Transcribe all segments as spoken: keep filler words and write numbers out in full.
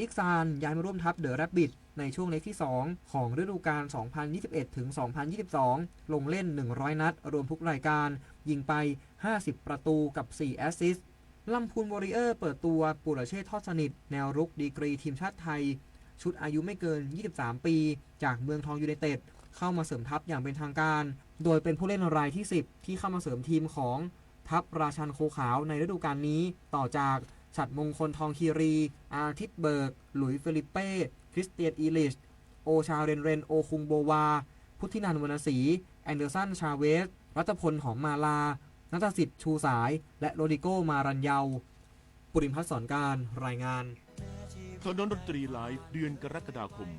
อิกซานย้ายมาร่วมทัพเดอะแร็บบิทในช่วงเล็กที่สองของฤดูกาลสองพันยี่สิบเอ็ดถึงสองพันยี่สิบสอง ลงเล่นหนึ่งร้อยนัดรวมทุกรายการ ยิงไปห้าสิบประตูกับสี่แอสซิสต์ ลำพูนวอริเออร์เปิดตัวปุรเชษฐ์ ทอดสนิท แนวรุกดีกรีทีมชาติไทย ชุดอายุไม่เกินยี่สิบสามปี จากเมืองทองยูไนเต็ด เข้ามาเสริมทัพอย่างเป็นทางการ โดยเป็นผู้เล่นรายที่สิบที่เข้ามาเสริมทีมของทัพราชันโคขาวในฤดูกาลนี้ ต่อจากฉัตรมงคล ทองคีรี อาทิตย์เบิก หลุยส์ เฟลิปเป้ คริสเตียน อีลิช โอชาเรนเรน โอคุงโบวา พุทธินันท์ วรรณศรี แอนเดอร์สัน ชาเวส รัตพล หอมมาลา ณัฐสิทธิ์ ชูสาย และโรดริโก้ มารันเยา ปุริมพัฒน์ สอนการ รายงาน ถนนดนตรีไลฟ์ เดือนกรกฎาคม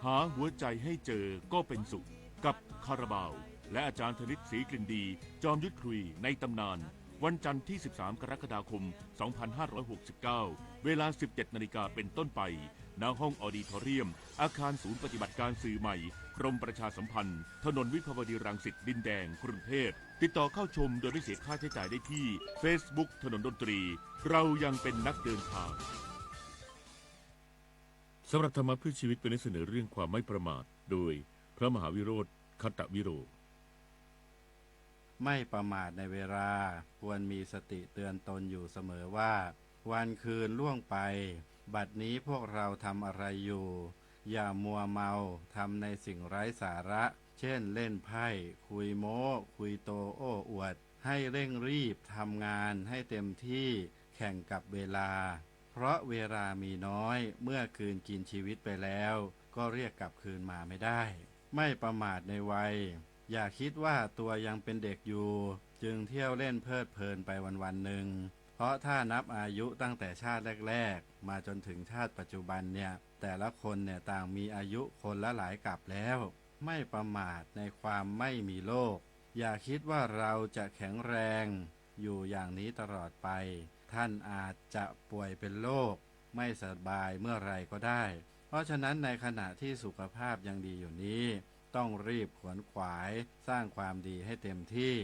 หาหัวใจให้เจอก็เป็นสุข กับคาราบาว และอาจารย์ธนิต ศรีกลิ่นดี จอมยุทธครุยในตำนาน วันจันทร์ที่สิบสามกรกฎาคมสองพันห้าร้อยหกสิบเก้า เวลาสิบเจ็ดนาฬิกาเป็นต้นไป ณ ห้องออดิทอเรียม อาคารศูนย์ปฏิบัติการสื่อใหม่ กรมประชาสัมพันธ์ ถนนวิภาวดีรังสิต ดินแดง กรุงเทพฯ ติดต่อเข้าชมโดยไม่เสียค่าใช้จ่ายได้ที่เฟซบุ๊ก ถนนดนตรี เรายังเป็นนักเดินทาง สำหรับธรรมะเพื่อชีวิต วันนี้เสนอเรื่องความไม่ประมาท โดยพระมหาวิโรจน์ คัตตวิโร ไม่ประมาทในเวลา ควรมีสติเตือนตนอยู่เสมอว่า วันคืนล่วงไป บัดนี้พวกเราทำอะไรอยู่ อย่ามัวเมาทำในสิ่งไร้สาระ เช่นเล่นไพ่ คุยโม้ คุยโตโอ้อวด ให้เร่งรีบทำงานให้เต็มที่แข่งกับเวลา เพราะเวลามีน้อย เมื่อคืนกินชีวิตไปแล้ว ก็เรียกกลับคืนมาไม่ได้ ไม่ประมาทในวัย อย่าคิดว่าตัวยังเป็นเด็กอยู่ จึงเที่ยวเล่นเพลิดเพลินไปวันๆ หนึ่ง เพราะถ้านับอายุตั้งแต่ชาติแรกๆ มาจนถึงชาติปัจจุบันเนี่ย แต่ละคนเนี่ยต่างมีอายุคนละหลายกาบแล้ว ไม่ประมาทในความไม่มีโรค อย่าคิดว่าเราจะแข็งแรงอยู่อย่างนี้ตลอดไป ท่านอาจจะป่วยเป็นโรคไม่สบายเมื่อไรก็ได้ เพราะฉะนั้นในขณะที่สุขภาพยังดีอยู่นี้ ต้องรีบขวนขวายสร้างความดีให้เต็มที่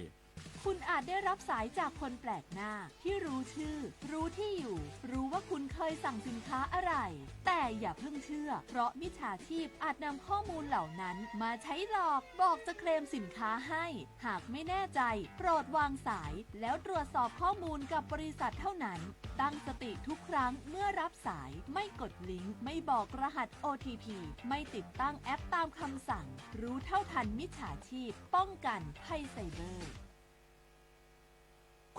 คุณอาจได้รับสายจากคนแปลกหน้าที่รู้ชื่อ รู้ที่อยู่ รู้ว่าคุณเคยสั่งสินค้าอะไร แต่อย่าเพิ่งเชื่อ เพราะมิจฉาชีพอาจนำข้อมูลเหล่านั้นมาใช้หลอก บอกจะเคลมสินค้าให้ หากไม่แน่ใจ โปรดวางสาย แล้วตรวจสอบข้อมูลกับบริษัทเท่านั้น ตั้งสติทุกครั้งเมื่อรับสาย ไม่กดลิงก์ ไม่บอกรหัส โอ ที พี ไม่ติดตั้งแอปตามคำสั่ง รู้เท่าทันมิจฉาชีพ ป้องกันภัยไซเบอร์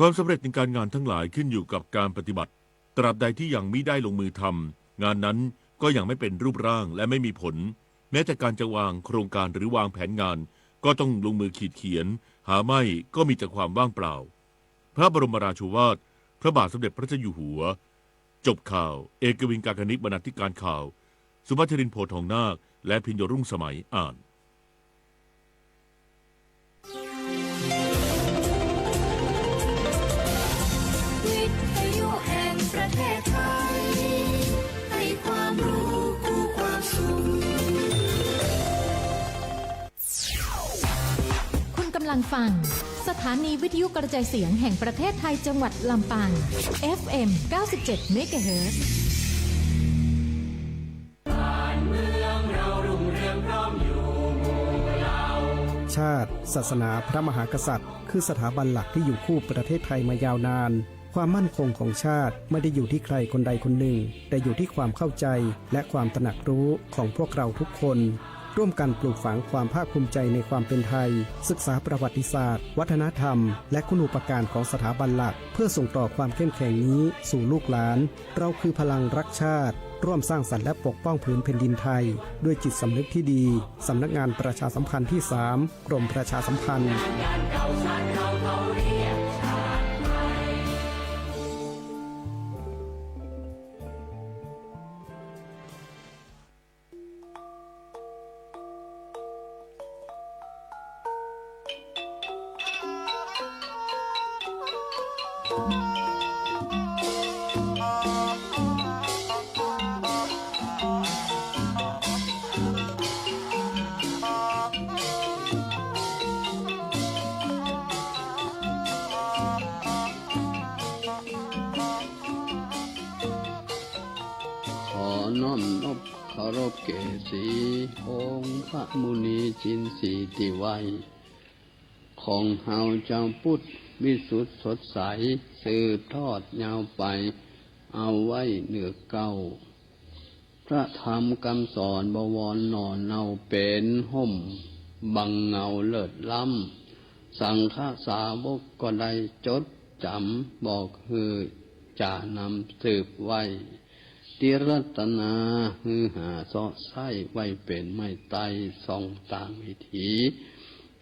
ความสำเร็จในการงานทั้งหลายขึ้นอยู่กับการปฏิบัติ ตราบใดที่ยังมิได้ลงมือทำ งานนั้นก็ยังไม่เป็นรูปร่างและไม่มีผล แม้แต่การจะวางโครงการหรือวางแผนงาน ก็ต้องลงมือขีดเขียน หาไม่ก็มีแต่ความว่างเปล่า พระบรมราโชวาท พระบาทสมเด็จพระเจ้าอยู่หัว จบข่าว เอกวิน กาคณิก บรรณาธิการข่าว สุภัชรินทร์ โพธิ์ทองนาค และ พิญโญรุ่งสมัย อ่าน วิทยุแห่งประเทศไทย ให้ความรู้คู่ความสุข คุณกำลังฟัง สถานีวิทยุกระจายเสียงแห่งประเทศไทยจังหวัดลำปาง เอฟเอ็ม เก้าสิบเจ็ดเมกะเฮิรตซ์ ชาติ ศาสนา พระมหากษัตริย์ คือสถาบันหลักที่อยู่คู่ประเทศไทยมายาวนาน ความมั่นคงของชาติไม่ได้อยู่ที่ใครคนใดคนหนึ่ง แต่อยู่ที่ความเข้าใจและความตระหนักรู้ของพวกเราทุกคน ร่วมกันปลูกฝังความภาคภูมิใจในความเป็นไทย ศึกษาประวัติศาสตร์ วัฒนธรรม และคุณูปการของสถาบันหลัก เพื่อส่งต่อความเข้มแข็งนี้สู่ลูกหลาน เราคือพลังรักชาติ ร่วมสร้างสรรค์และปกป้องผืนแผ่นดินไทย ด้วยจิตสำนึกที่ดี สำนักงานประชาสัมพันธ์ที่สาม กรมประชาสัมพันธ์ น้อมนบเคารพแก่สีองค์พระมุนีจินสีย์ตี้ไหว้ ของเฮาจาวพุทธวิสุทธิ์สดใส สืบทอดยาวไป เอาไว้เหนือเกล้า พระธรรมกำสอนบวรหน่อเนา เป๋นฮ่มบังเงาเลิศล้ำ สังฆสาวกก็ได้จดจ๋ำ บอกหื้อจ๋านำสืบไหว้ ติรัตนาหื้อหาเซาะใซ้ ไว้เป๋นไม้ไต้ส่องตางวิถี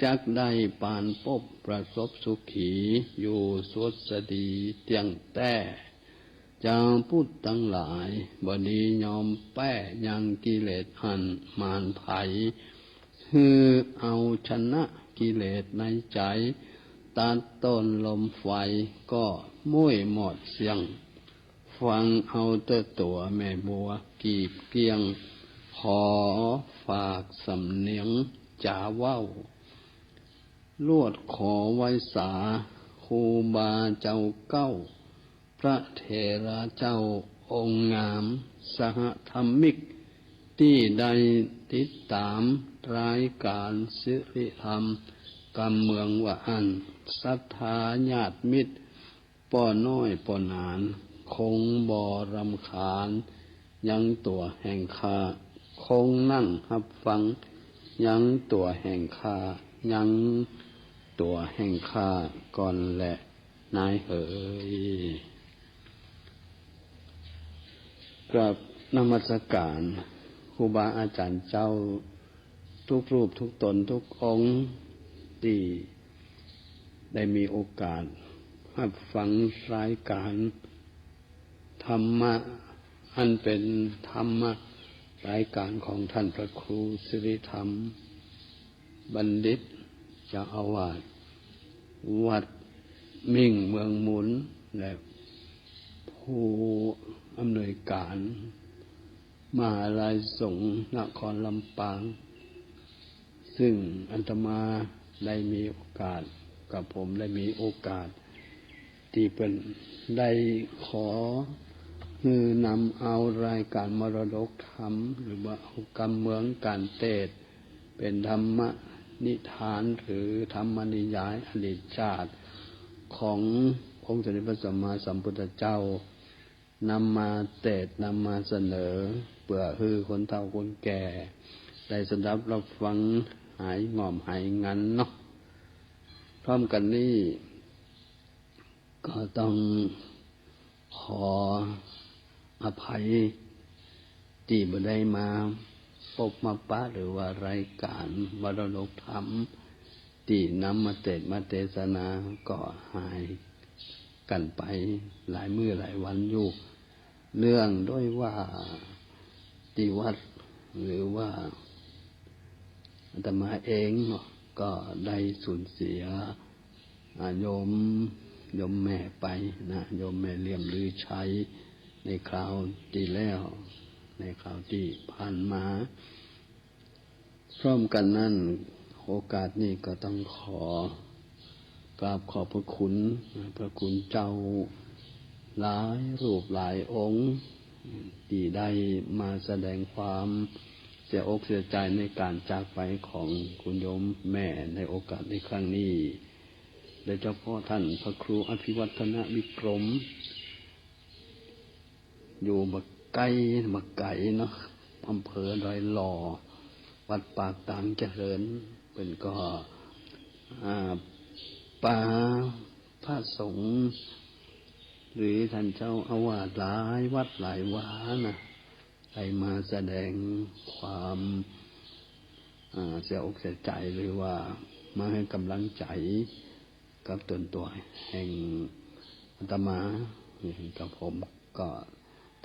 จักได้ปานปบประสบสุขี อยู่สุดสดีเตี้ยงแต๊ จาวพุทธตังหลาย บ่ดียอมแป๊ยังกิเลสอันมารไผ หื้อเอาชนะกิเลสในใจ๋ ตัดต้นลมไฟก็ม้วยหมดเสี้ยง ฟังเอาเต๊อะตั๋วแม่บัวกีบเกี้ยง ขอฝากสำเนียงจ๋าเว้า ลวดขอไหว้สาครูบาเจ้าเก้า พระเถระเจ้าองค์งาม สหธรรมิก ตี้ได้ติดต๋ามรายก๋านสิริธรรมกำเมืองว่าอั้น ศรัทธาญาติมิตร ป้อน้อยป้อหนาน คงบ่รำคาญยังตั๋วแห่งข้า คงนั่งฮับฟังยังตั๋วแห่งข้า ยังตั๋วแห่งข้าก่อนแล นายเหย กราบนมัสก๋านครูบาอาจ๋ารย์เจ้า ทุกรูปทุกต๋นทุกองค์ ตี้ได้มีโอกาสฮับฟังรายก๋านธรรมะ อันเป๋นธรรมะรายก๋านของท่านพระครูสิริธรรมบัณฑิต เจ้าอาวาสวัดมิ่งเมืองมูล และผู้อำนวยก๋าน มหาลัยสงฆ์นครลำปาง ซึ่งอาตมาได้มีโอกาส กับผมได้มีโอกาส ตี้เปิ้นได้ขอหื้อนำเอารายก๋านมรดกธรรม หรือว่าเอากำเมืองก๋านเตสน์ เป๋นธรรมนิทานหรือธรรมนิยายอดีตชาติ ขององค์สมเด็จพระสัมมาสัมพุทธเจ้า นำมาเตสน์ นำมาเสนอ เปื้อหื้อคนเฒ่าคนแก่ ได้สดับรับฟัง หายง่อมหายงันเนาะ พร้อมกั๋นนี้ ก็ต้องขออภัย ตี้บ่ได้มาปบมาปะ หรือว่ารายก๋านมรดกธรรม ตี้นำมาเตสน์มาเตสนา ก็หายกั๋นไปหลายมื้อหลายวันอยู่ เนื่องด้วยว่าตี้วัด หรือว่าอาตมาเองเนาะ ก็ได้สูญเสีย อ่า โยม โยมแม่ไปนะ โยมแม่เลี่ยมลือชัย ในคราวตี้แล้ว ในคราวตี้ผ่านมา พร้อมกั๋นนั้น โอกาสนี้ก็ต้องขอกราบขอบพระคุณ พระคุณเจ้าหลายรูปหลายองค์ ตี้ได้มาแสดงความเสียอกเสียใจ๋ในก๋านจากไปของคุณโยมแม่ในโอกาสในครั้งนี้ โดยเฉพาะท่านพระครูอภิวัฒนวิกรม อยู่บ่ไก๋บ่ไก๋เนาะ อำเภอดอยหล่อ วัดปากตางเจริญ เปิ้นก็ อ่า ปาพระสงฆ์ หรือท่านเจ้าอาวาสหลายวัดหลายวานะ ได้มาแสดงความ อ่า เสียอกเสียใจ๋ หรือว่ามาหื้อก๋ำลังใจ๋ กับต๋นตั๋วแห่งอาตมา กับผม ก็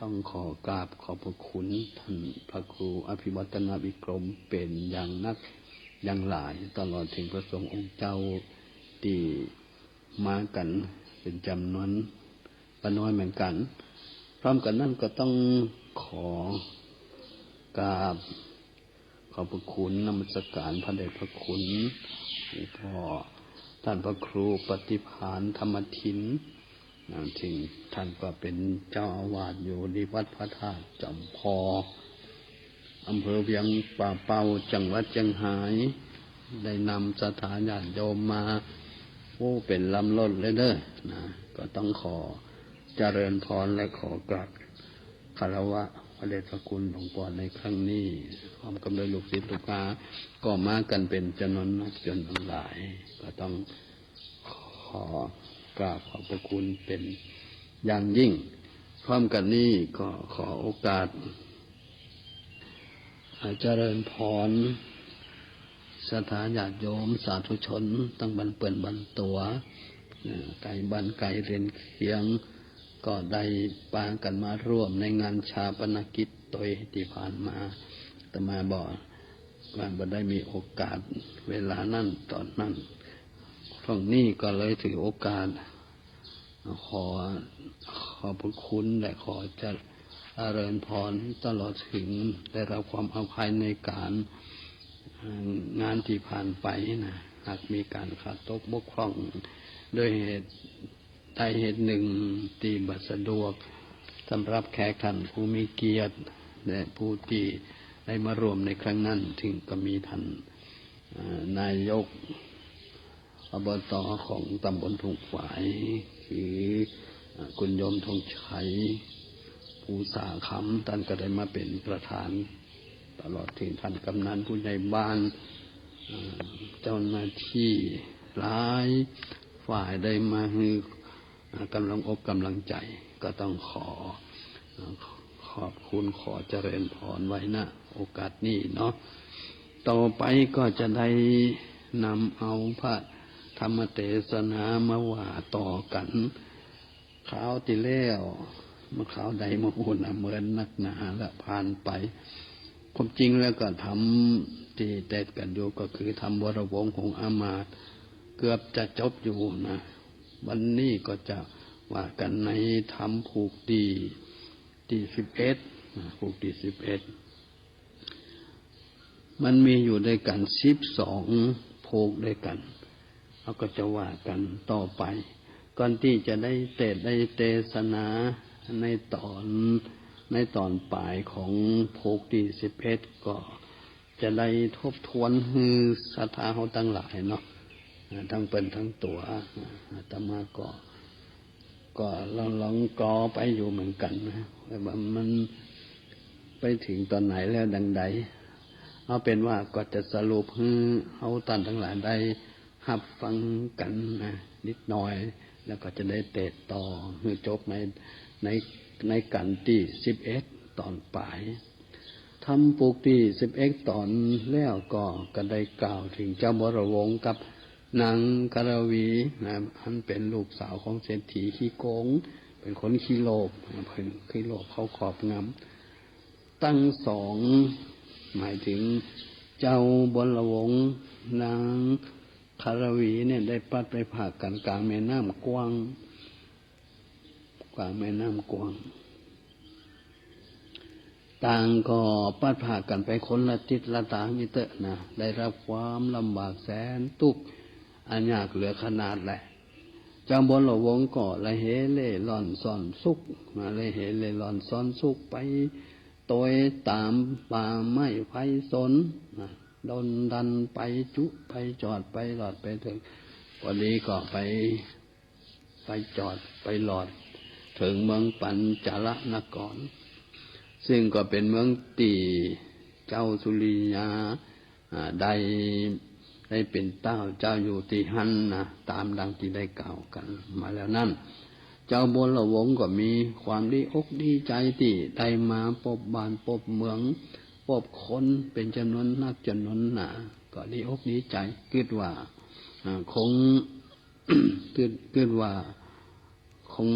ต้องขอกราบขอบพระคุณท่านพระครูอภิวัฒนวิกรมเป๋นอย่างนักอย่างหลาย ตลอดเถิงพระสงฆ์องค์เจ้าตี้มากั๋นเป๋นจ๋ำนวนบ่น้อยเหมือนกั๋น พร้อมกั๋นนั้นก็ต้องขอกราบ ขอบพระคุณนมัสการพระเดชพระคุณหลวงพ่อท่านพระครูปฏิภาณธรรมทิน อ่า ซึ่งท่านก็เป๋นเจ้าอาวาสอยู่ที่วัดพระธาตุจ๋อมพอ อำเภอเวียงป่าเป้า จังหวัดเจียงฮาย ได้นำศรัทธาญาติโยมมา โอ้ เป๋นลำรถเลยเน่อ นะ ก็ต้องขอเจริญพรและขอกราบคารวะพระเดชพระคุณหลวงปู่ในครั้งนี้ พร้อมกับด้วยลูกศิษย์ลูกหา ก็มากั๋นเป๋นจ๋ำนวนนักจ๋ำนวนหลาย ก็ต้อง ขอกราบขอบพระคุณเป๋นอย่างยิ่ง พร้อมกั๋นนี้ก็ขอโอกาส อ่า เจริญพรศรัทธาญาติโยมสาธุชนตังบ้านเปื้อนบ้านตั๋ว อ่า ไก๋บ้านไก๋เรือนเคียง ก็ได้ปากั๋นมาร่วมในงานฌาปนกิจโตยตี้ผ่านมา อาตมาบ่ ว่าบ่ได้มีโอกาสเวลานั้นต๋อนนั้น ครั้งนี้ก็เลยถือโอกาส ขอขอบพระคุณและขอเจริญพรตลอดเถิงได้รับความอภัยในก๋าน เอ่อ งานตี้ผ่านไปนะ หากมีก๋านขาดตกบกพร่องโดยเหตุ ใดเหตุหนึ่งตี้บ่สะดวก สำหรับแขกท่านผู้มีเกียรติ และผู้ตี้ได้มาร่วมในครั้งนั้น ซึ่งก็มีท่าน เอ่อ นายก อบต. ของตำบลทุ่งฝาย คือ เอ่อ คุณโยมธงชัย ภูษาคำ ต้านก็ได้มาเป๋นประธาน ตลอดเถิงท่านกำนันผู้ใหญ่บ้าน เอ่อ เจ้าหน้าตี้หลายฝ่ายได้มาหื้อ อ่า ก๋ำลังอกก๋ำลังใจ๋ ก็ต้องขอ อ่า ขอบคุณ ขอเจริญพรไว้ ณ โอกาสนี้เนาะ ต่อไปก็จะได้นำเอาพระธรรมเตสนามาว่าต่อกั๋น คราวตี้แล้ว เมื่อคราวใดบ่ฮู้นะ เมินนักหนาละ ผ่านไป ความจริงแล้วก็ธรรมตี้เตสน์กั๋นอยู่ก็คือธรรมวรวงศ์หงส์อามาตย์ เกือบจะจบอยู่นะ วันนี้ก็จะว่ากั๋นในธรรมผูกตี้ ตี้สิบเอ็ดนะ ผูกตี้สิบเอ็ด มันมีอยู่ด้วยกั๋นสิบสองผูกด้วยกั๋น เฮาก็จะว่ากั๋นต่อไป ก่อนตี้จะได้เตสน์ได้เตสนาในต๋อน ในต๋อนป๋ายของผูกตี้สิบเอ็ด ก็จะได้ทบทวนหื้อศรัทธาเฮาตังหลายเนาะ อ่า ตังเปิ้นตังตั๋ว อ่า อาตมาก็ ก็ลอง ลองกอไปอยู่เหมือนกั๋นนะ แต่ว่ามันไปเถิงต๋อนไหนแล้วดังใด เอาเป๋นว่าก็จะสรุปหื้อเฮาต้านตังหลายได้ฮับฟังกั๋นนะ นิดหน่อย แล้วก็จะได้เตสน์ต่อหื้อจบใน ใน ในกั๋นตี้สิบเอ็ดต๋อนป๋าย ธรรมผูกตี้สิบเอ็ดต๋อนแล้วก็ ก็ได้กล่าวเถิงเจ้าบรวงศ์กับนางกรวีนะ อันเป๋นลูกสาวของเศรษฐีขี้โก๋ง เป๋นคนขี้โลภนะ เป๋นขี้โลภเข้าครอบงำ ตังสอง หมายเถิงเจ้าบรวงศ์ นางกรวีเนี่ย ได้ปลัดไปพรากกั๋นก๋างแม่น้ำกว้าง ก๋างแม่น้ำกว้าง ต่างก็ปลัดพรากกั๋นไปคนละทิศละตางอี้เต๊อะนะ ได้รับความลำบากแสนตุ๊กข์ อันยากเหลือขนาดแหละ เจ้าบรวงศ์ก็ละเหเล่ร่อนซ่อนสุข มาละเหเล่ร่อนซ่อนสุขไปโตยต๋ามป่าไม้ไพศาลนะ ดนดันไปจุไปจอดไปหลอดไปเถิง พอดีก็ไป ไปจอดไปหลอดเถิงเมืองปัญจลนคร ซึ่งก็เป๋นเมืองตี้เจ้าสุริยา อ่า ได้ ได้เป๋นเต้าเจ้าอยู่ตี้หั้นนะ ต๋ามดังตี้ได้กล่าวกั๋นมาแล้วนั้น เจ้าบรวงศ์ก็มีความดีอกดีใจ๋ตี้ได้มาปบบ้านปบเมือง ปบคนเป๋นจ๋ำนวนนักจ๋ำนวนหนา ก็ดีอกดีใจ๋ กึ๊ดว่า อ่า คง กึ๊ด กึ๊ดว่าคง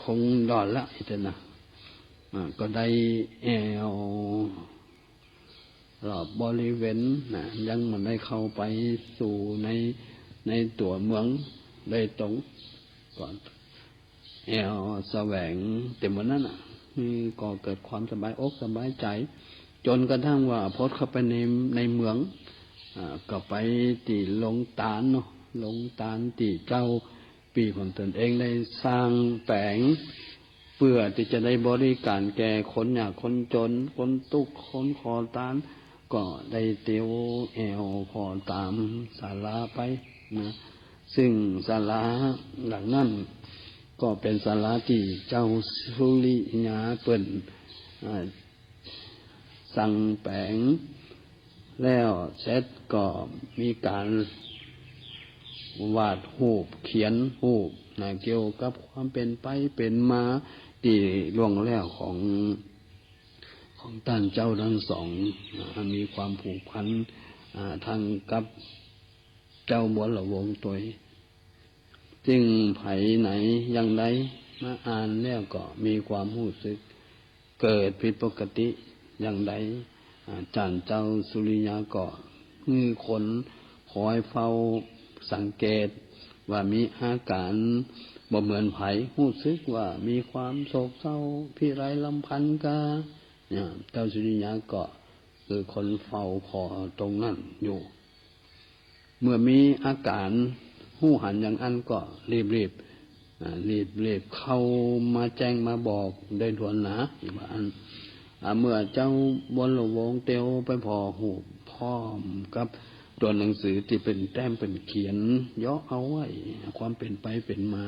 คงรอดละ อี้เต๊อะนะ อ่า ก็ได้แอ่วรอบบริเวณนะ ยังบ่ได้เข้าไปสู่ใน ในตั๋วเมืองโดยตรง ก็แอ่วแสวงเต็มวันนั้นน่ะ อืม ก็เกิดความสบายอกสบายใจ๋ จ๋นกระทั่งว่าพอเข้าไปใน ในเมือง อ่า ก็ไปตี้โฮงตานเนาะ โฮงตานตี้เจ้า ปีของตนเองได้สร้างแป๋ง เปื้อตี้จะได้บริก๋านแก่คนยากคนจ๋น คนตุ๊กข์ คนขอตาน ก็ได้เตียวแอ่วผ่อต๋ามศาลาไปนะ ซึ่งศาลาหลังนั้นก็เป๋นศาลาตี้เจ้าสุริยาเปิ้น อ่า สร้างแป๋งแล้วเสร็จก็มีก๋านวาดฮูป เขียนฮูปนะ เกี่ยวกับความเป๋นไปเป๋นมาตี้ล่วงแล้วของ ของต้านเจ้าตังสองนะ มีความผูกพัน อ่า ตังกับเจ้าบัวหละวงตวย จึงใผไหนอย่างใดมาอ่านแล้วก็มีความฮู้สึกเกิดผิดปกติอย่างใด อ่า ต้านเจ้าสุริยาก็หื้อคนคอยเฝ้าสังเกตว่ามีอาก๋านบ่เหมือนใผ ฮู้สึกว่ามีความโศกเศร้าพิไรรำพันกา เนี่ย เจ้าสุริยาก็คือคนเฝ้าคอยตรงนั้นอยู่ เมื่อมีอาก๋านฮู้หันอย่างอั้นก็รีบๆ อ่า รีบๆ เข้ามาแจ้งมาบอกโดยด่วนนะ ว่าอั้น อ่า เมื่อเจ้าบัวหละวงเตียวไปผ่อฮูปพร้อมกับตั๋วหนังสือตี้เป๋นแต้มเป๋นเขียนเยาะเอาไว้ ความเป๋นไปเป๋นมา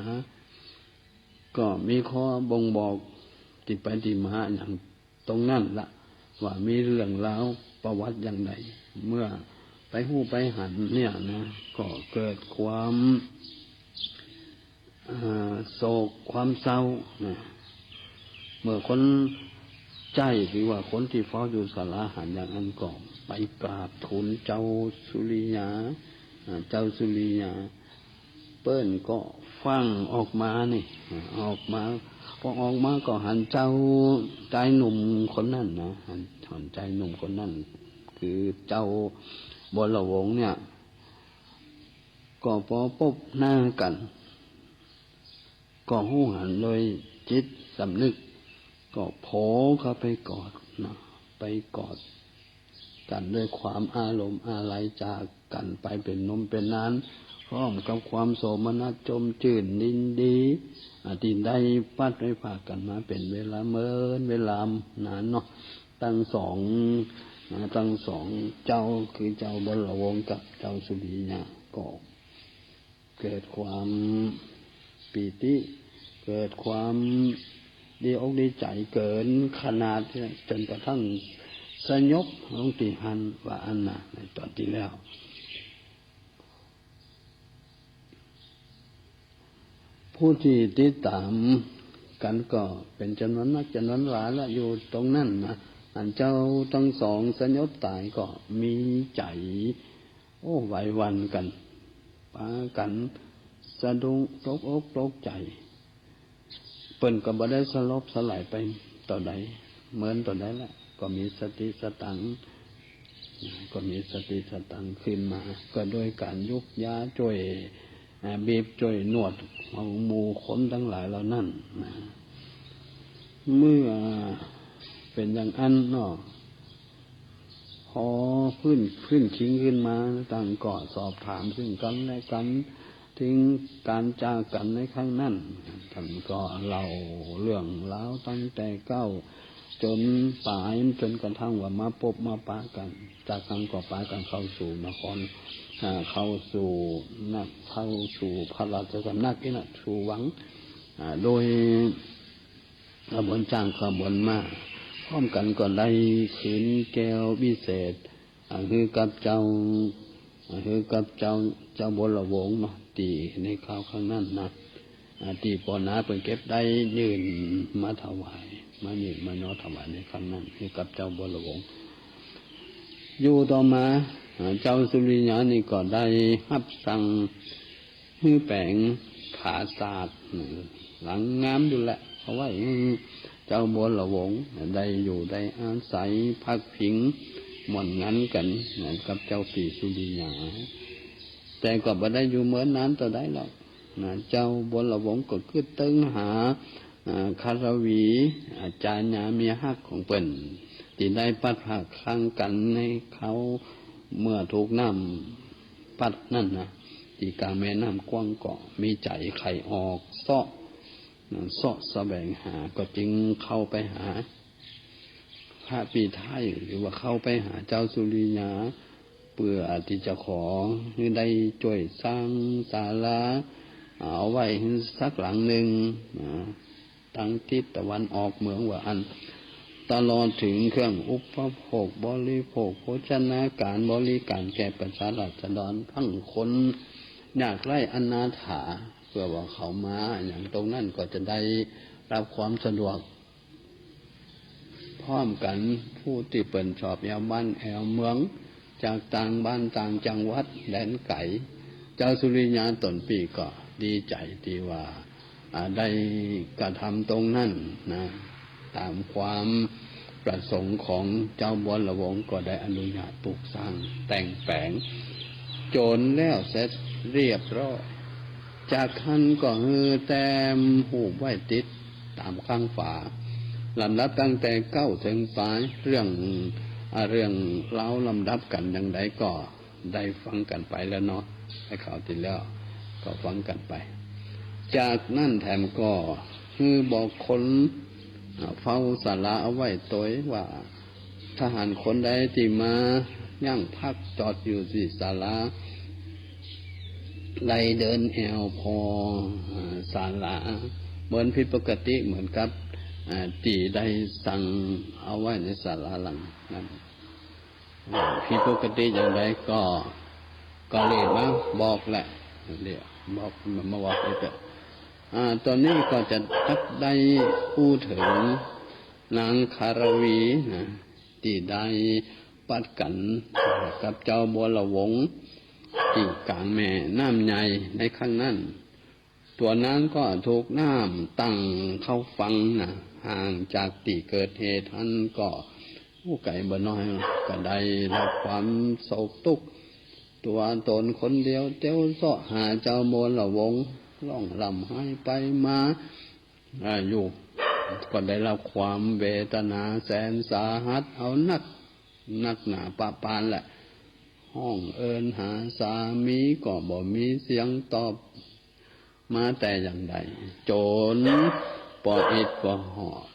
ก็มีข้อบ่งบอกตี้ไปตี้มาอย่าง ตรงนั้นละ ว่ามีเรื่องราวประวัติอย่างใด เมื่อไปฮู้ไปหันเนี่ยนะ ก็เกิดความ อ่า โศกความเศร้านะ เมื่อคนใจ๊หรือว่าคนตี้เฝ้าอยู่ศาลาหันอย่างอั้นก็ไปกราบทูลเจ้าสุริยา อ่า เจ้าสุริยา เปิ้นก็ฟั่งออกมานี่ ออกมา พอออกมาก็หันเจ้าจายหนุ่มคนนั้นนะ หัน หันจายหนุ่มคนนั้น คือเจ้าบัวหละวงเนี่ย ก็ปอปบหน้ากั๋น ก็ฮู้หันโดยจิตสำนึก ก็โผล่เข้าไปกอดนะ ไปกอดกั๋นด้วยความอาลัยอาลัยจากกั๋นไปเป๋นนมเป๋นนาน พร้อมกับความโสมนัสจมจื้นยินดี อ่า ตี้ได้พลัดได้พรากกั๋นมาเป๋นเวลาเมินเวลานานเนาะ ตังสองนะ ตังสองเจ้า คือเจ้าบัวหละวงกับเจ้าสุริยา ก็ เกิดความปีติ เกิดความดีอกดีใจ๋เกิ๋นขนาด จ๋นกระทั่งสยบลงตี้หั้น ว่าอั้นนะ ในต๋อนตี้แล้ว ผู้ตี้ติดต๋ามกั๋นก็เป๋นจ๋ำนวนนักจ๋ำนวนหลายละ อยู่ตรงนั้นนะ อันเจ้าตังสองสยบต๋ายก็มีใจ๋ โอ้ ไหวหวั่นกั๋น ปากั๋นสะดุ้งตกอกตกใจ๋ เปิ้นก็บ่ได้สลบสลายไปเต้าใด เมินเต้าใดละ ก็มีสติสตังค์ ก็มีสติสตังค์ขึ้นมา ก็โดยก๋านยุกยาจ้วย อ่า บีบจ้วยนวดของหมู่คนตังหลายเหล่านั้นนะ เมื่อเป๋นอย่างอั้นเนาะ พอฟื้น ฟื้นคิงขึ้นมา ต่างก็สอบถามซึ่งกั๋นและกั๋น เถิงก๋านจากกั๋นในครั้งนั้น ต้านก็เล่าเรื่องราวตั้งแต่เก๊าจ๋นป๋าย จ๋นกระทั่งว่ามาปบมาปะกั๋น จากนั้นก็ปากั๋นเข้าสู่นคร อ่า เข้าสู่นะ เข้าสู่พระราชสำนักนี่นะ สู่วัง อ่า โดย ขบวนจ๊างขบวนม้า พร้อมกั๋นก็ได้คืนแก้ววิเศษ อ่า หื้อกับเจ้า อ่า หื้อกับเจ้า เจ้าบัวหละวงเนาะ ตี้ในคราวครั้งนั้นนะ อ่า ตี้ป้อน้าเปิ้นเก็บได้ยื่นมาถวาย มายื่นมาเนาะถวายในครั้งนั้น หื้อกับเจ้าบัวหละวง อยู่ต่อมา อ่า เจ้าสุริยานี่ก็ได้ฮับสั่ง หื้อแป๋งผาสาด หลังงามอยู่แหละ เอาไว้หื้อเจ้าบัวหละวงได้อยู่ได้อาศัยพักผิงหม่อนหงอนกั๋นกับเจ้าปี๋สุริยา แต่ก็บ่ได้อยู่เมินนานเต้าใดหรอกนะ เจ้าบัวหละวงก็กึ๊ดเติงหา อ่า คารวี อ่า จาญาเมียฮักของเปิ้น ตี้ได้พลัดพรากครั้งกั๋นในคราวเมื่อถูกน้ำ พัดนั้นนะ ตี้ก๋างแม่น้ำกว้างก็มีใจ๋ใค่ออกเซาะ เซาะแสวงหา ก็จึงเข้าไปหาพระปิไทย หรือว่าเข้าไปหาเจ้าสุริยา เปื้อตี้จะขอหื้อได้จ้วยสร้างศาลาเอาไว้หื้อสักหลังนึ่งนะ ตังทิศตะวันออกเมืองว่าอั้น ตลอดเถิงเครื่องอุปโภคบริโภค โภชนาการบริการแก่ประชาราษฎร ตังคนยากไร้อนาถา เปื้อว่าเขามาอะหยังตรงนั้นก็จะได้ฮับความสะดวก พร้อมกั๋น ผู้ตี้เปิ้นชอบแอ่วบ้านแอ่วเมือง จากต่างบ้านต่างจังหวัดแดนไก๋ เจ้าสุริยาต๋นปี้ก็ดีใจ๋ตี้ว่า อ่า ได้กระทำตรงนั้นนะ ต๋ามความประสงค์ของเจ้าบัวหลวง ก็ได้อนุญาตปลูกสร้างแต่งแป๋ง จ๋นแล้วเสร็จเรียบร้อย จากหั้นก็หื้อแต้มฮูปไว้ติดต๋ามข้างฝา ลำดับตั้งแต่เก๊าเถิงป๋าย เรื่อง อ่า เรื่องราวลำดับกั๋นอย่างใดก็ ได้ฟังกั๋นไปแล้วเนาะ ในคราวตี้แล้วก็ฟังกั๋นไป จากนั้นแถมก็หื้อบอกคน อ่า เฝ้าศาลาเอาไว้ตวยว่า ทหารคนใดตี้มายั้งพักจอดอยู่ตี้ศาลา ได้เดินแอ่วผ่อ อ่า ศาลา เหมือนผิดปกติ เหมือนกับ อ่า ตี้ได้สั่งเอาไว้ในศาลาหลังนั้น ผิดปกติอย่างใดก็ ก็เรียกมาบอกแหละ เรียกบอก มาบอกอีกอะ อ่า ต๋อนนี้ก็จะจักได้อู้เถิงนางคารวีนะ ตี้ได้ปัดกั๋นกับเจ้าบัวหลวงตี้ก๋างแม่น้ำใหญ่ในครั้งนั้น ตั๋วนางก็ถูกน้ำตั้งเข้าฝั่งนะ ห่างจากตี้เกิดเหตุหั้นก็ อู้ ไก๋บ่น้อย ก็ได้ฮับความโศกตุ๊กข์ ตั๋วต๋นคนเดียวเตียวเซาะหาเจ้าบัวหลวง ร้องร่ำไห้ไปมา อ่า อยู่ ก็ได้ฮับความเวทนาแสนสาหัส เอานัก นักหนาปะปานแหละ ฮ้องเอิ้นหาสามีก็บ่มีเสียงตอบ มาแต่อย่างใด จ๋นปออิดปอหอด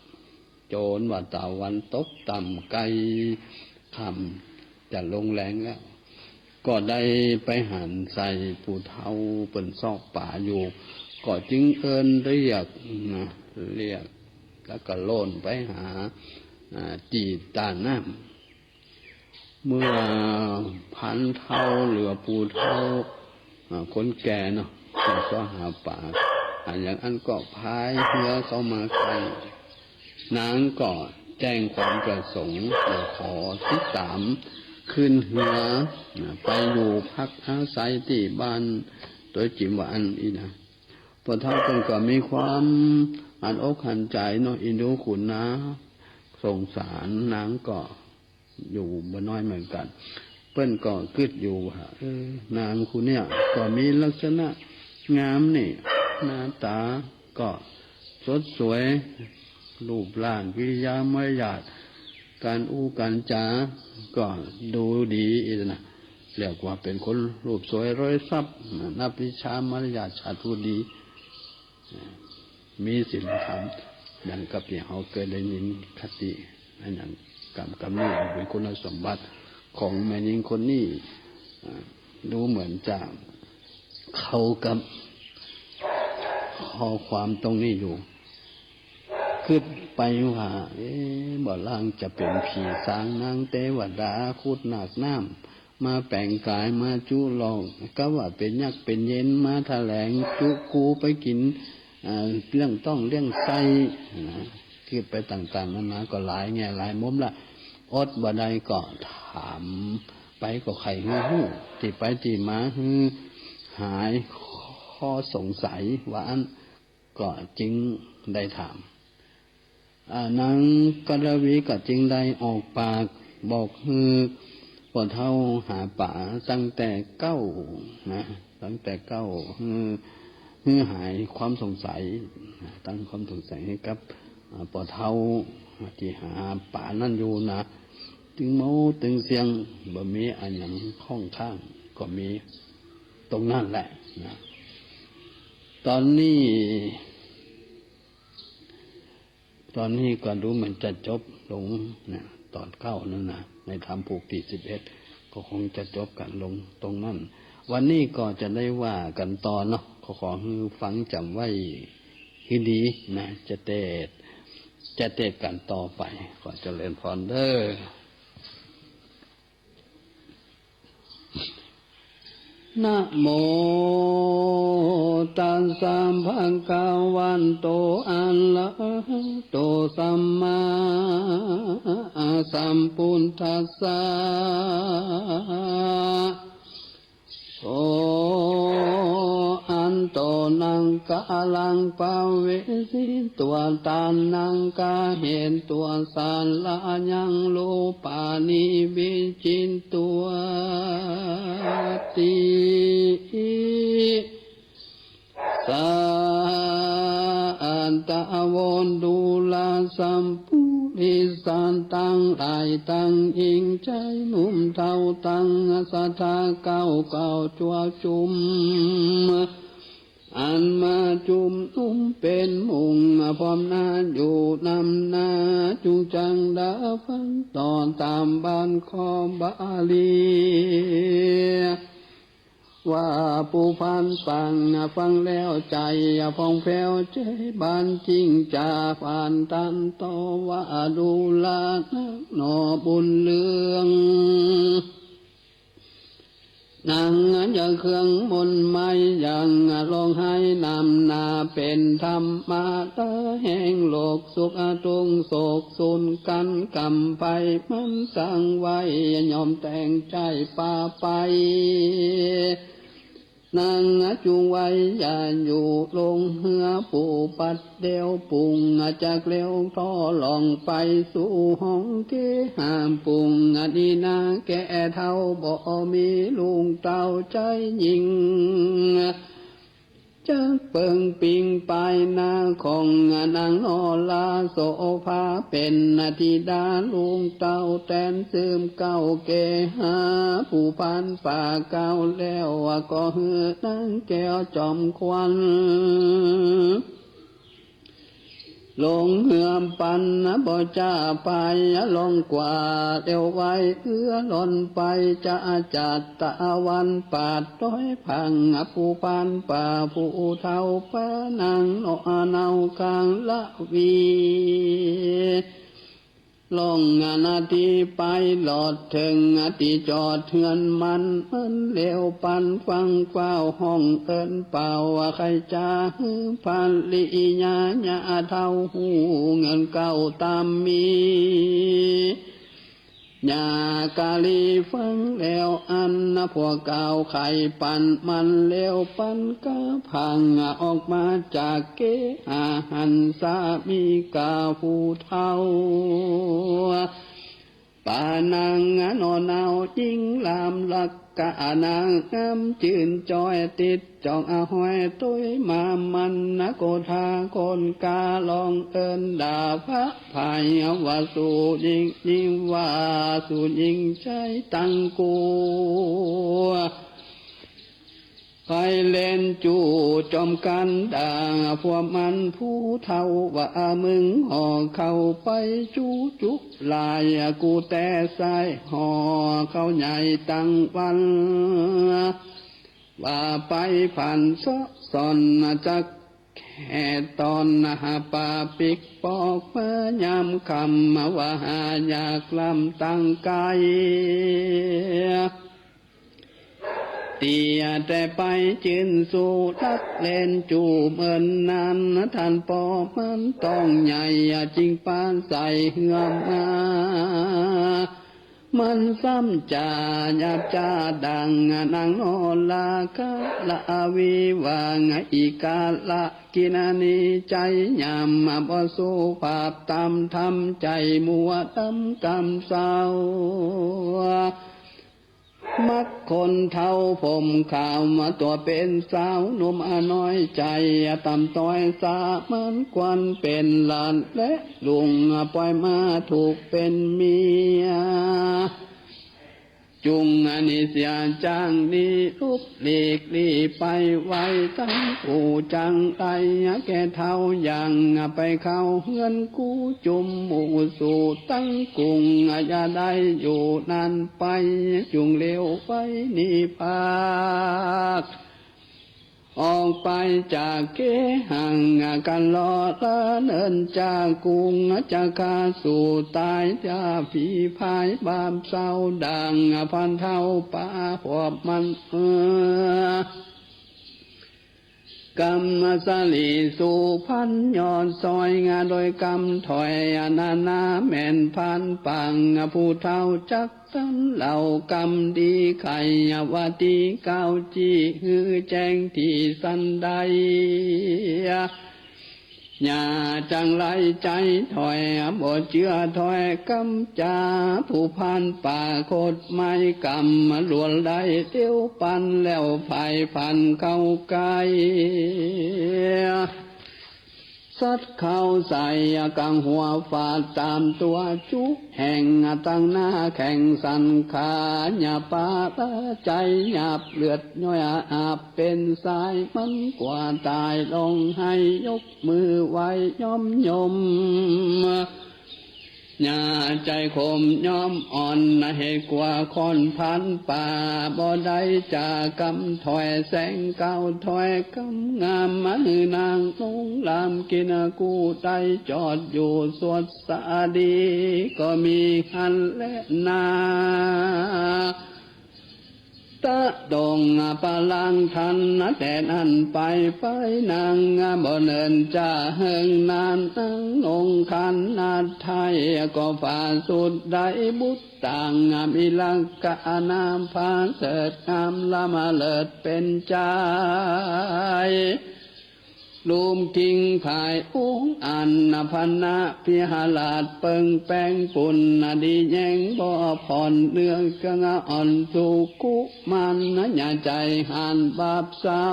จ๋นว่าตะวันตกต่ำใก้ค่ำจะลงแลงแล้ว ก็ได้ไปหันใส่ผู้เฒ่าเปิ้นซอกป๋าอยู่ ก็จึงเอิ้นเรียกนะ เรียก แล้วก็โล่นไปหา อ่า ตี้ต้าน้ำ เมื่อพรานเฒ่าหรือว่าปู่เฒ่า อ่า คนแก่เนาะ จะเซาะหาป๋า อ่า อย่างอั้นก็พายเฮือเข้ามาใก้ นางก็แจ้งความประสงค์จะขอติดต๋ามขึ้นเฮือ อ่า ไปอยู่พักอาศัยตี้บ้านตวยจิ๋มว่าอั้นอี้นะ ป้อเฒ่าเปิ้นก็มีความหันอกหันใจ๋เนาะ เอ็นดูขุนนา สงสารนางก็ อยู่บ่น้อยเหมือนกั๋น เปิ้นก็กึ๊ดอยู่ว่า เออ นางผู้เนี้ยก็มีลักษณะงามนี่ หน้าต๋าก็สดสวย รูปร่างกิริยามารยาท ก๋านอู้ก๋านจาก็ดูดีอี้นะ เรียกว่าเป๋นคนรูปสวยรวยทรัพย์ นับวิชามารยาทชาติผู้ดี มีศีลธรรม ดังกับตี้เฮาเกยได้ยินคติ อันนั้นกำ กำนี้เป๋นคุณสมบัติของแม่ญิงคนนี้ อ่า ดูเหมือนจะเข้ากับข้อความตรงนี้อยู่ กึ๊ดไปว่า เอ๊ะ บ่ลางจะเป๋นผีสางนางเตวดา ขุดหนากน้ำ มาแป๋งก๋าย มาจุลอก กะว่าเป๋นยักษ์เป๋นเยน มาแถลงจุกูไปกิ๋น เอ่อ เลี้ยงต๊องเลี้ยงไส้ นะ กึ๊ดไปต่างๆ นานา ก็หลายแง่หลายมุมละ อดบ่ได้ก็ถามไป ก็ใค่หื้อฮู้ตี้ไปตี้มา หื้อหายข้อสงสัยว่าอั้น ก็จึงได้ถาม อ่า นางกรวีก็จึงได้ออกปากบอกหื้อป้อเฒ่าหาป๋าตั้งแต่เก๊านะ ตั้งแต่เก๊า หื้อ หื้อหายความสงสัยนะ ตั้งความสงสัยหื้อกับ อ่า ป้อเฒ่าตี้หาป๋านั้นอยู่นะ ตึงเมาตึงเสี้ยง บ่มีอะหยังข้องค้าง ก็มี ตรงนั้นแหละนะ ตอนนี้ ตอนนี้ก็ดูเหมือนจะจบลงนะ ต๋อนเก๊านั้นนะ ในธรรมผูกตี้สิบเอ็ด ก็คงจะจบกั๋นลงตรงนั้น วันนี้ก็จะได้ว่ากั๋นต่อเนาะ ก็ขอหื้อฟังจ๋ำไว้หื้อดีนะ จะเตสน์ จะเตสน์กั๋นต่อไป ขอเจริญพรเด้อ นะโมตัสสะ ภะคะวะโต อะระหะโต สัมมาสัมพุทธัสสะ โส อันโต นัง กาลัง ปะเวสิตัง ตานัง กะเหตัง สะระยัง รูปานิ วิชชิตตัง ติ สะ อัตถะ โว ดูรา สัปปุริสะ ตังหลาย ตังญิงจายหนุ่มเฒ่า ตังศรัทธาเก้าเก้าจั๊วจุม อันมาจุมนุมเป๋นหมู่ พร้อมหน้าอยู่นำหน้า จุ่งจั้งดาฟังต๋อนต๋ามบั้นข้อบาลี ว่าผู้ผ่านฟัง ฟังแล้วใจ๋ผ่องแผ้ว ใจ๋บานจริงจ๋า ผ่านตันต่อว่า ดูรานักหนอบุญเรื่อง นังจะเครื่องมนต์ไม้ยัง ร้องไห้นำหน้าเป๋นธรรมะ ตาแห่งโลกสุขทุกข์โศกสูญกั๋น กำไพมันสังไว้ ย่อมแต่งใจ๋ปาไป นังจุ่งไว้อย่าอยู่ลงเฮือ ผู้ปัดเดี่ยวปุง จักเลี้ยวท่อล่องไปสู่ห้องเกหา ปุงนี้นาแก่เฒ่า บ่มีลุงเต้าจายญิง จักเปิงปิงปายหน้าของนางนอราโสภา เป๋นธิดาลุงเต้าแต๋นสืบเก้าเกหา ผู้ผ่านป่าเก้าแล้วก็หื้อนางแก้วจอมขวัญ ลงเฮือปันบ่จ้าไป ล่องกว่าเตียวไว เอื้อล่อนไปจะจัดตะวัน ปาดต้อยพังผู้ผ่านป่า ผู้เฒ่าปานางนอเนาคางละวี ล่องนาทีไปหลอดเถิงตี้จอดเฮือนมัน มันเลี้ยวปันฟังกว้าวห้องเอิ้นเป่า ใค่จะหื้อภริยาญาเฒ่าฮู้เงินเก่าต๋ามมี ญากาลีฟังแล้วอันผัวเก่าไขปัน มันเลี้ยวปันกาพังออกมาจากเกหา หันสามีกาผู้เฒ่า ปานางนอเนายิ่งลามลักกะนางงามจื้นจ้อยติดจ้องห้อยตวยมา มันนะโกธาคนกาล่องเอิ้นด่าพระภัย ว่าสูญิง ญิงว่าสูญิงใจ๊ตังกั๋ว ไปเล่นจู๋จอมกั๋นด่าผัวมันผู้เฒ่า ว่ามึงห่อเข้าไปจู๋จุหลาย กูแต่ใส่ห่อเข้าใหญ่ตังวัน ว่าไปผ่านเซาะซ่อนจักแห่ต๋อน หาป่าปิ๊กปอกมายามค่ำ ว่าหายากลำตังไก๋ เตียแต่ไปจื้นสู่ลักเล่นจู๋เมินนั้น ท่านป้อมันต้องใหญ่จึงปาใส่เฮือมา มันซ้ำจาหยาบจ้าดังนางนอราคาละวี ว่าอีกาละกินนีใจ๊ยาม บ่สุภาพต๋ามธรรม ใจ๋มัวดำกำเศร้า มักคนเฒ่าผมขาว มาตั๋วเป๋นสาวหนุ่มน้อยใจ๋ ต่ำต้อยสามัญควรเป๋นหลานและลุง ป่อยมาถูกเป๋นเมีย จุ่งอันนี้เสียจางนี้ ลุกหลีกลี้ไปไว ตังกู่จังไรแก่เฒ่า อย่างไปเข้าเฮือนกูจุมหมู่สู่ตังกุ่ง อย่าได้อยู่นานไป จุ่งเร็วไวนี้พาก ออกไปจากเกหัง กันลอละเนินจากกุ่ง จะฆ่าสู่ต๋าย จะผีพายบาปเศร้า ดั่งพันเฒ่าปาหอบมัน เออ กำสลีสู่พันยอดซอย โดยกำถ้อยนานาแม่นพันปาง ผู้เฒ่าจัก ตันเหล่ากำดีไข วาตีก้าวจี้ หื้อแจ้งตี้สันใด อย่าจั่งไรใจ๋ถ้อย บ่เจื้อถ้อยกำจา ผู้พรานป่าคดไม้กำ ลวลได้เตียวปัน แล้วผายผันเข้าใก้ สัตว์เข้าใส่กังหัวฟาดต๋ามตั๋วจุแห่ง ตังหน้าแข่งสันขา หยาบปาละใจ๋หยาบ เลือดย้อยอาบเป๋นสาย มันกว่าต๋ายร้องไห้ ยกมือไหว้ย้อมยม อย่าใจ๋ขมย้อมอ่อน เหตุกว่าค่อนพรานป่า บ่ได้จากำถ้อยแสงก้าวถ้อยกำงาม มาหื้อนางนงลามกินกู้ได้ จอดอยู่สวดสาดี ก็มีหั้นแลนา ตะดงปะลังทัน แต่นั้นไป ไปนางบ่เนินจะเฮิงนาน นางนงคันนาไทย ก็ฝ่าสุดได้บุตรต่าง มีลักษณะผาเสริฐงามล้ำเลิศเป๋นใจ๋ ลุ่มกิ่งผายองค์อันพนะพิหราชเปิงแปงปุณณดีแยงบ่ผ่อน เนื้อเกลืออ่อนสู่กุมาร อย่าใจ๋หันบาปเศร้า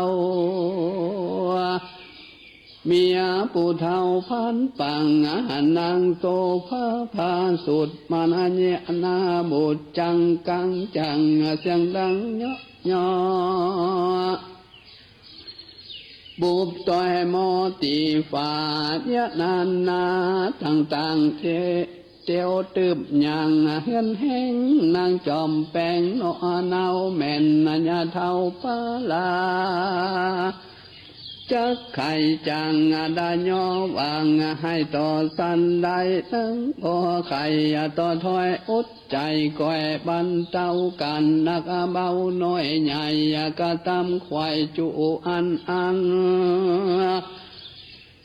เมียผู้เฒ่าพรานป่าง นางโสภาผาสุด มนเยนาบุตรจังกังจัง เสียงดังเยาะเยาะ บุบต้อยหม้อตี้ฝาเยียะนานา ต่างๆ เต เตียวตึบหยังเฮือนแห้ง นางจอมแปงหนอเนาแม่น ยาเฒ่าปาลา จักไขจั่งดาย่อวาง หื้อต่อสันได้ นางบ่ไขต่อถ้อยอด ใจ๋ก้อยบรรเตากั๋น นักเบาน้อยใหญ่ กระตำไขว่จุอันอัน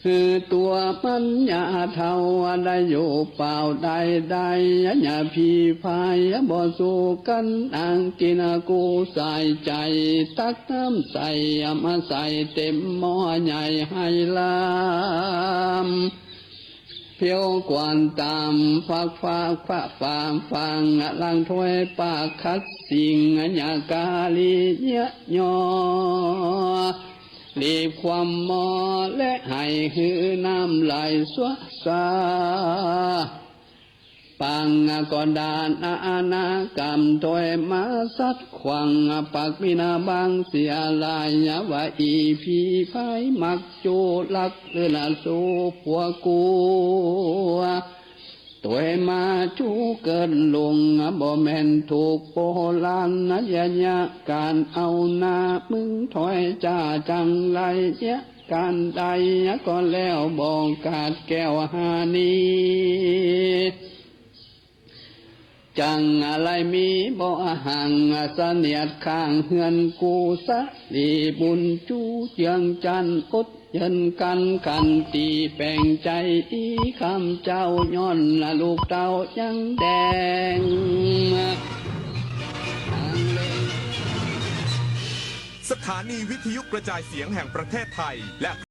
หื้อตั๋วมันยาเฒ่า ได้อยู่เปล่าได้ได้ อย่าผีพายบ่สู้กั๋น นางกินกู้สายใจ๋ ตักน้ำใส่มาใส่เต๋มหม้อใหญ่ให้ลำ เพียวกว่านต๋ามฟักฟักฟ้าฟาง หลังถ้วยปากขัดสิ่ง อย่ากาลีเยียะยอ รีบคว่ำหม้อและให้หื้อน้ำไหลสวะสา ปางก็ดานอาณากรรมถ้วยมาสัตว์ขวาง ปากมีนาบางเสียหลาย ว่าอี่ผีพายมัก จูลักเลือนสู่ผัวกู ตวยมาจูเกินลุง บ่แม่นถูกโบราณ ยะยะก๋านเอาหน้ามึงถ้อยจ้าจั่งไร ยะก๋านใดก็แล้วบ่ขาดแก้วหานี้ จั่งอะไรมีบ่ห่าง เสนียดข้างเฮือนกู สะหลีบุญจูเจืองจันทน์ อดเยินกั๋นขันตี้แป๋งใจ๋ อี๋คำเจ้า ย้อนลูกเต้ายังแดง สถานีวิทยุกระจายเสียงแห่งประเทศไทย และ